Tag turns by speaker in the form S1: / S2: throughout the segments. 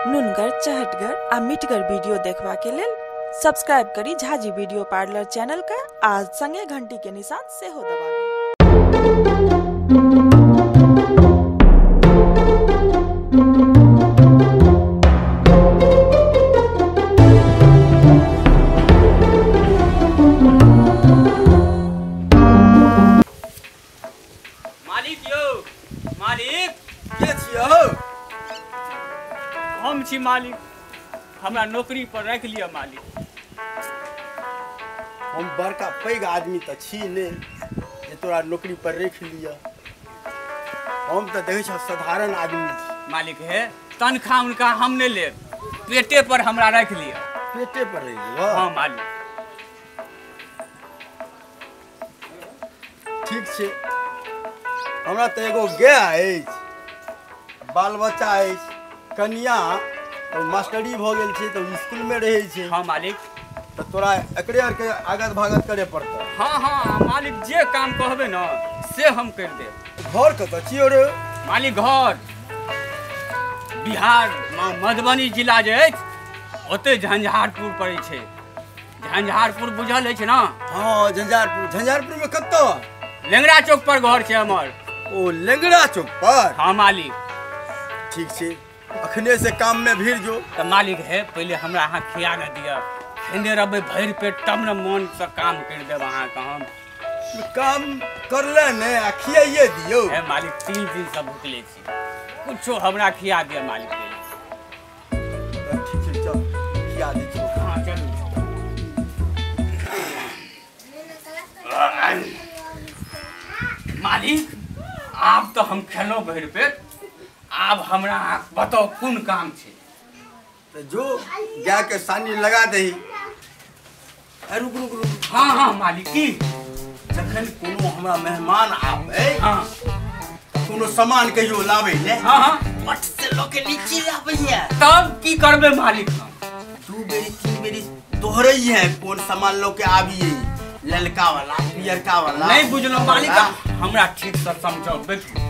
S1: नुनगर, चहटगर आ मिठगर वीडियो देखबा के लेल सब्सक्राइब करी झाजी वीडियो पार्लर चैनल के आ संगे घंटी के निशान सेहो दबाबी।
S2: मालिक यो, मालिक
S3: के छियौ?
S2: हम छी मालिक, हमरा नौकरी पर राखि लिअ मालिक।
S3: हम बड़का पैघ आदमी तऽ छी नहि जे तोरा नौकरी पर राखि लिअ। हम तऽ देखै छौ साधारण आदमी छी।
S2: मालिक हे, तनख्वाह उनका हम नहि लेब, पेटे पर हमरा राखि लिअ।
S3: पेटे पर रहि लिअ?
S2: हाँ मालिक।
S3: ठीक छै। हमरा तऽ एगो गाय अछि, बाल बच्चा अछि, कनिया तऽ मास्टरी भऽ गेल छै तऽ स्कूलमे रहै छै।
S2: हाँ मालिक।
S3: तऽ तोरा एकरे आरके आगत भागत करे पड़तौ।
S2: हाँ हाँ मालिक, जे काम कहबै ने से हम करि देब।
S3: घर कतऽ छियौ रे?
S2: मालिक घर बिहार मधुबनी जिला जे अछि ओतहि झंझारपुर पड़ै छै। झंझारपुर बुझल अछि ने?
S3: हाँ झंझारपुर। झंझारपुरमे कतऽ?
S2: लेंगड़ा चौक पर घर छै हमर।
S3: ओ लेंगड़ा चौक पर?
S2: हाँ मालिक।
S3: ठीक छै, अखने से काम में भीड़ जो।
S2: तऽ मालिक हे, पहिले हमरा अहाँ खिया ने दिअ, खेने रहबै भरि पेट तब ने मन से काम करि देब अहाँके। हम
S3: काम करले ने आ खियाइए दियौ।
S2: हे मालिक, 3 दिन से भुखले छी, कुछो हमरा खिया दिअ मालिक।
S3: ठीक छै, चल खिया दै छियौ।
S2: हाँ चलू। मालिक आब तऽ हम खेलहुँ भरि पेट, आब हमरा बताउ कोन काम छै?
S3: तऽ जो गाय के सानी लगा दही। रुक रुक रुक।
S2: हाँ हाँ मालिक। की
S3: जखन कोनो हमरा मेहमान आबै,
S2: हाँ,
S3: कोनो सामान कहियो लाबै ने,
S2: हाँ हाँ,
S3: पट से लऽ के नीचे लाबैया।
S2: तब की करबै मालिक? हम
S3: 2 बेरी 3 बेरी दोहरैया कोन सामान लऽ के आबियै, ललका वाला पियरका वाला।
S2: नहीं बुझलहुँ मालिक, हमरा ठीक से समझाउ। बैठू।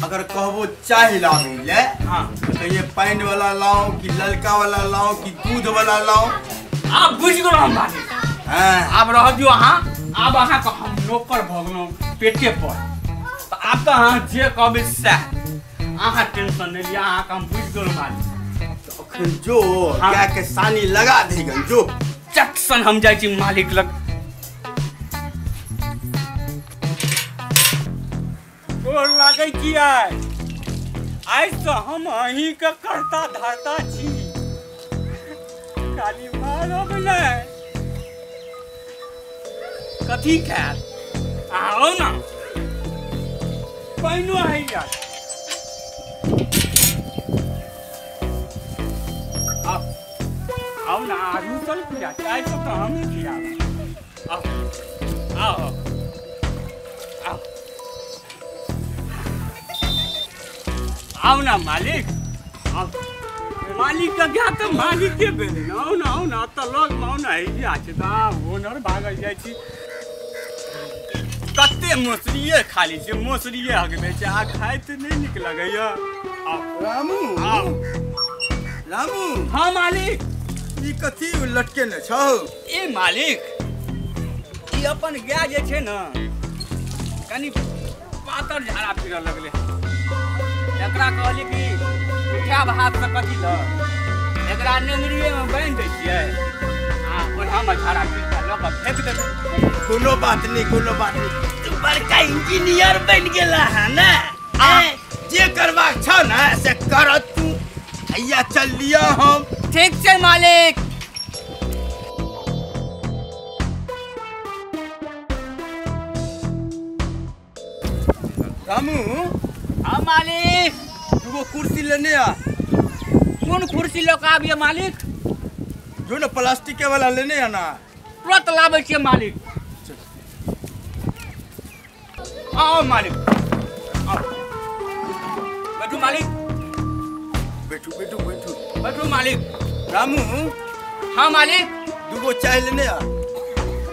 S3: अगर कहबो चाय लाबै ले,
S2: हाँ,
S3: तो कहिए पानि वाला लाओ कि ललका वाला लाओ कि दूध वाला लाओ।
S2: आब बुझि गेलहुँ मालिक।
S3: हाँ
S2: आब रह दियौ अहाँ, आब अहाँके हम नौकर भऽ गेलहुँ पेटे पर, तऽ आब तऽ अहाँ जे कहबै सएह। अहाँ टेंशन नहि लिअ, अहाँके हम बुझि गेलहुँ मालिक।
S3: तऽ अखन जो गाय के सानी लगा दही, जो
S2: चट सन हम जाइ छी मालिक लग। गोर लागै छी। आइ से हम अहींके कर्ता धर्ता छी, खाली मारब नहि। कथी खायब? आउ ने, पानिओ हैया। आउ ने, आरू चल पिया, चाय सब तऽ हमही खियाब। आउ आउ आउ आउ ना मालिक। आउ मालिक के गाय तऽ मालिके भेलै ने। आउ ने आउ ने, एतऽ लगमे आउ ने, हैया छै तऽ आब ओनर भागल जाइ छी। कते मौसरिए खाली छै, मौसरिए हगबै छै, आ खाइत नहि नीक लगैया। आउ
S3: रामू।
S2: आउ
S3: रामू।
S2: हाँ मालिक।
S3: ई कथी लटके ने छौ?
S2: ए मालिक, ई अपन गाय जे छै ने कनि पातर झाड़ा फिरऽ लगलै। एकरा कहली कि उठायब हाथसँ कथी लऽ, एकरा नेंगरिएमे बान्हि दै छियै आ ओनामे झाड़ा फिर कऽ लऽ कऽ फेंक देबै।
S3: कोनो बात नहि, कोनो बात नहि, तू बड़का इंजीनियर बनि गेला है ने। जे करबाक छौ ने से कर तू। हैया चल लिअ हम।
S2: ठीक छै मालिक।
S3: रामू।
S2: हाँ मालिक।
S3: दूगो कुर्सी लेने आ।
S2: कोन कुर्सी लऽ कऽ आबियै मालिक?
S3: जो ने प्लास्टिक के वाला लेने आ ना।
S2: तुरंत लाबै छियै मालिक। आओ मालिक, आओ बैठू मालिक।
S3: बैठू बैठू बैठू
S2: बैठू मालिक।
S3: रामू।
S2: हाँ मालिक।
S3: दूगो चाय लेने आ।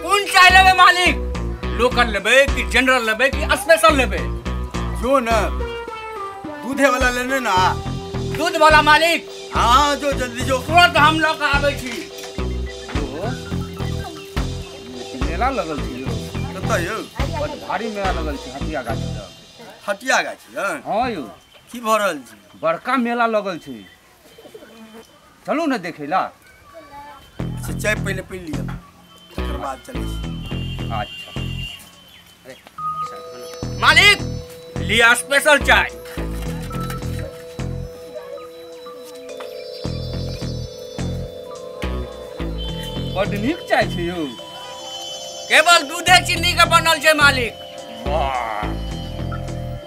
S2: कोन चाय लेबै मालिक? लोकल लेबै कि जनरल लेबै कि स्पेशल लेबै?
S3: जो न दूधे वाला लेने ना।
S2: दूध वाला मालिक।
S3: हाँ जो जल्दी जो,
S2: तुरंत हम लोग आबै छी।
S4: मेला लगल छै यौ।
S3: कतऽ यौ?
S4: बड भारी मेला लगल छै हटिया गाछी लग।
S3: हटिया गाछी?
S4: हाँ यौ।
S3: की भऽ रहल छै?
S4: बड़का मेला लगल छै, चलू ने देखै ला।
S3: अच्छा चाय पहिले पी लिअ, तकर बाद चलै छी।
S4: अच्छा
S2: मालिक लिया स्पेशल चाय।
S4: बड नीक चाय छै यौ।
S2: केवल दूधे चीनी के बनल छै मालिक।
S4: वाह,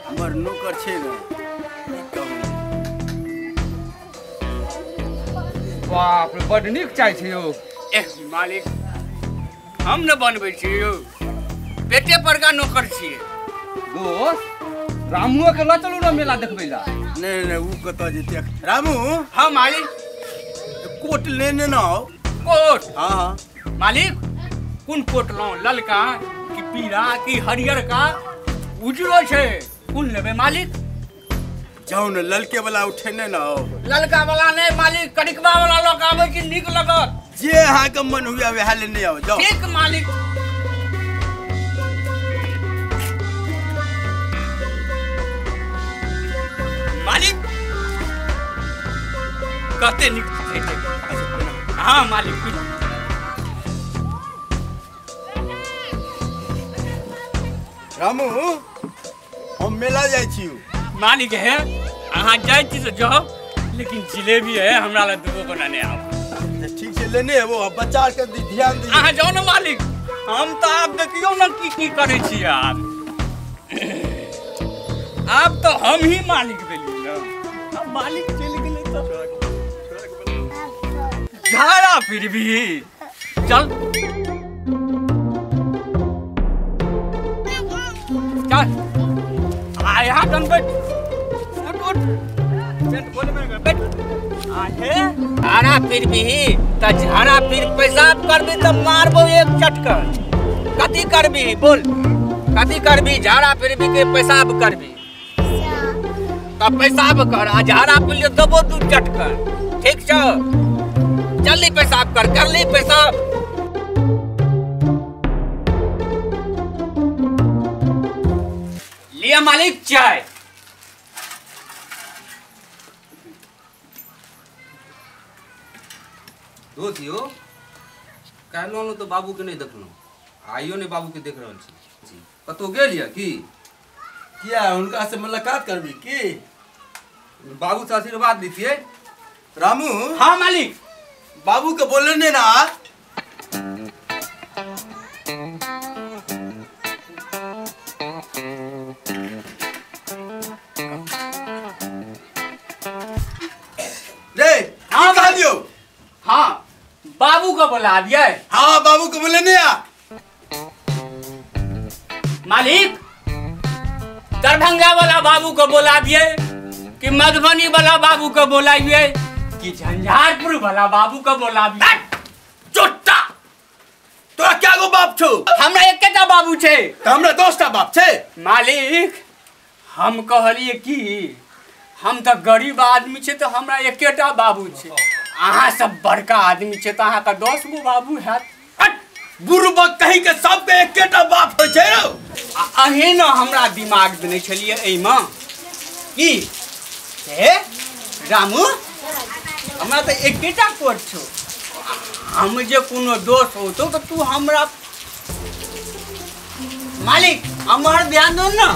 S3: हमर नौकर छै ने, की कहू।
S4: बाप रे, बड नीक चाय छै यौ।
S2: एह मालिक, हम ने बनबै छी यौ, पेटे पर का नौकर छियै।
S4: दोस्त, रामुओ के लऽ चलू ने मेला देखबै ला।
S3: नहीं नहीं, उ कतऽ जेतै रामू?
S2: हाँ मालिक।
S3: कोट लेने ना आओ।
S2: कोट?
S3: हाँ हाँ।
S2: मालिक कोन कोट लौ, ललका कि पीला कि हरियर का उजरो छै, कोन लेबै मालिक?
S3: जाउ ने ललके वाला उठेने ना आओ।
S2: ललका वाला नहीं मालिक, करिकबा वाला लऽ के आबै छी, नीक लगत।
S3: जे अहाँ के मन हुए वएह लेने आओ, जाउ।
S2: ठीक मालिक। मालिक कते नीक छै। हाँ मालिक।
S3: रामू, हम मेला जाइ छी।
S2: मालिक है, अहाँ जाइ छी तऽ जाउ, लेकिन जिलेबी है हमरा लग दूगो को नेने आब।
S3: ठीक छै, लेने एबो, बच्चा के ध्यान दियौ।
S2: अहाँ जाउ ने मालिक, हम तऽ आब देखियौ ने की की करै छी। आब आब तऽ हम ही मालिक भेलियै ने, आब मालिक चलि गेलै तऽ झाड़ा फिर भी चल चल। आ यहाँ कन बैठ, उठ उठ, सेंट बोल में बैठ। आ हे झाड़ा फिर भी त झाड़ा फिर पेशाब करबी त मारबो एक चटका। कथी करबी बोल, कथी करबी? झाड़ा फिर भी के पेशाब करबी त पेशाब कर, आ झाड़ा फिर देबो दू चटका। ठीक छौ, जल्दी पेशाब कर, कर ली पेशाब। लिया मालिक चाय।
S4: दोस्त यौ, काल्हि आनलहुँ तऽ बाबूके नहि देखलहुँ, आइयो नहि बाबूके देख रहल छी। कतहु गेल यऽ की?
S3: किया हुनका से मुलाकात करबी की?
S4: बाबू से आशीर्वाद लीतियै।
S3: रामू।
S2: हाँ मालिक।
S3: बाबू के बोलने ने ना। रे,
S2: हाँ
S3: कहा दियो?
S2: हाँ बाबू को बोला दिए।
S3: हाँ बाबू को बोले नहीं आ।
S2: मालिक दरभंगा वाला बाबू को बोला दिए कि मधुबनी वाला बाबू को बोलाइए कि झंझारपुर वाला बाबू को बोला दिए।
S3: चोट्टा, तोरा क्या गो बाप छौ?
S2: हमरा एकेटा बाबू छै।
S3: त हमरा 10टा बाप छै।
S2: मालिक हम कहलिए कि हम तऽ गरीब आदमी छै तऽ हमरा एकेटा बाबू छै, अहाँ सब बड़का आदमी छै तऽ अहाँके 10 गो बाबू हैत।
S3: बुढ़बक कहीं के सबके एकेटा बाप होइ छै रौ।
S2: आ अहीं ने हमरा दिमाग देने छलियै एहिमे की हे रामू, हमरा तऽ एकेटा कोट छौ, हम जे कोनो दोष होतौ तऽ तू हमरा। मालिक हमर ध्यान दो ने,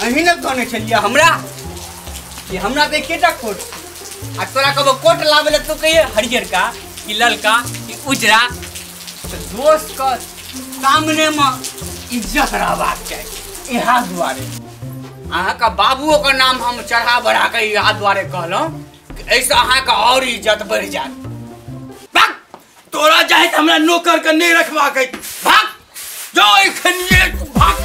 S2: अहीं ने कहने छलियै हमरा कि हमरा तऽ एकेटा कोट आ तोरा कहबो कोट लाबै लए तू कहिए हरियर का कि ललका कि उजरा। तऽ दोस्त के सामने में इज्जत रहबाक चाही। इएह दुआरे अहाँके बाबुओके नाम हम चढ़ा बढ़ा कऽ इएह दुआरे कहलहुँ कि एहिसँ अहाँके आओर इज्जत बढ़ि जायत।
S3: भाग, तोरा जाइत हमरा नौकर के नहीं रखबाक अछि। भाग जो एखनिये भाग।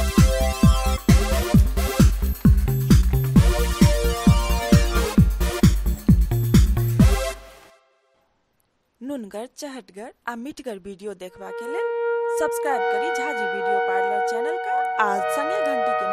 S1: नुनगर, चहटगर आ मिठगर वीडियो देखबा के लेल सब्सक्राइब करी झाजी वीडियो पार्लर चैनल का आ संगे घंटी के